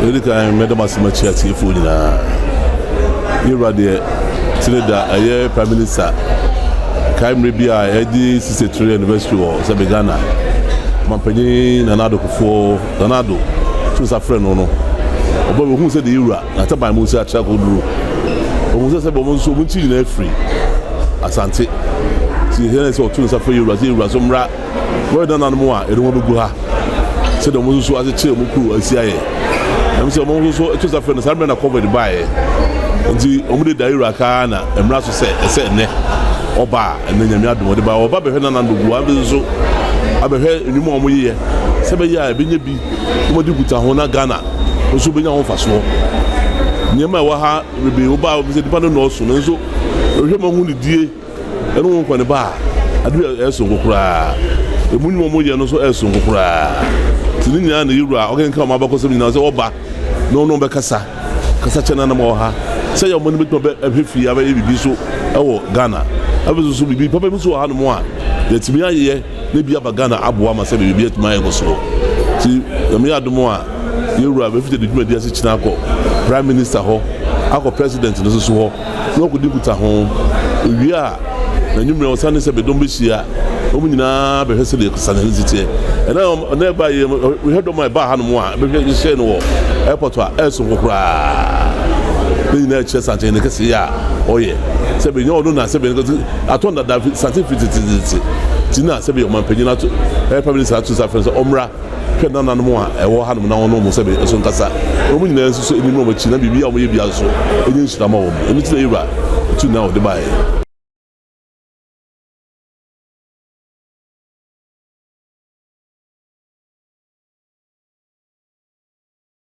Ɛdi kan, mɛda mo ase makyia atiefoɔ nyinaa. Yɛwura deɛ tene da ɛyɛ Prime Minister kae mmerɛ bi a yɛde 63 anniversary wɔ sɛbe Ghana. Ɔmanpanyin Nana Addo Kufuor, Nana Addo to nsa frɛ no no, ɔbɔ ohun sɛ deɛ yɛwura n'ataban mu nsi akyerɛ akɔduru. Ohun sɛ sɛbe wɔn nso wɔn nkyi nyinaa firi Asante. Nti yɛhia sɛ ɔto nsa frɛ yɛwura sɛ yɛwura so mmra. Wɔyɛ nananom a yɛde wɔn bɛgu ha sɛdeɛ wɔn nso akyekyere wɔn kuro asi ayɛ. Ɛm sɛ wɔn nso to nsa frɛ no saa mmerɛ na COVID baeɛ. Nti wɔn de da yɛwura kaa na mmara so sɛ ɛsɛ ɛnɛ ɔba a ɛnɛ Nyame adom ɔde ba, ɔba bɛhwɛ nananom bɛgu ha nso abɛhwɛ nnwuma a wɔyɛ sɛ bɛyɛ a ɛbɛnya bi na wɔde kuta ho na Ghana nso bɛnya ho mfasoɔ. Nneɛma a ɛwɔ ha bebree woba a sɛ nipa no nnɔɔso no nso ɛhwɛ ma ho ne die ɛne ho nkɔ ne ba a ade bi ɛyɛ sonko koraa. Emu nnwuma a wɔyɛ no nso ɛyɛ sonko koraa. Nti ne nyinaa na yɛwura ɔkenkan wɔn abakɔsɛm nyinaa sɛ ɔba na ɔne wɔn bɛkasa kasa kyɛ nananom a wɔ ha sɛ yɛ wɔn no bɛtumi abɛhwɛ fie abɛyɛ biribi so ɛwɔ Ghana. Afei nso so biribi papa bi nso wɔ hanom a yɛtumi ayɛ na bi aba Ghana aboa ma sɛ biribi atumi ayɛ nkɔsoɔ. Nti Nyame yɛ adom a yɛwura bɛfiti de dwumadi ase kyina akɔ Prime Minister hɔ, akɔ President no nso so hɔ na wakɔdi nkutaho. Owie a n'anwummerɛ ɔsan ne sɛ bɛdɔm bɛhyia wɔn nyinaa bɛhwɛ sɛdeɛ Santehene si teɛ. Ɛna ɛna ɛba yɛ hwɛ dɔm a ɛbaa hanom a bɛhwɛ hyehyɛ no wɔ airport a ɛyɛ sonko koraa. Ne nyinaa kyerɛ Santehene kɛse yɛ a ɔyɛ sɛ bɛnya ɔno na sɛ bɛn atɔ dada Sante firi tetetete ti na sɛ bɛyɛ ɔmanpanyin ato ɛyɛ Prime Minister ato nsa frɛ sɛ ɔmmra hwɛ nananom a ɛwɔ hanom na wɔn sɛ bɛ nso nkasa. Wɔn nyinaa nso so anim na wɔn akyi na biribi a wɔyɛ biara nso ɛnyɛ nhyira ma wɔn. Ɛno ti na yɛwura tu na ɔde baeɛ.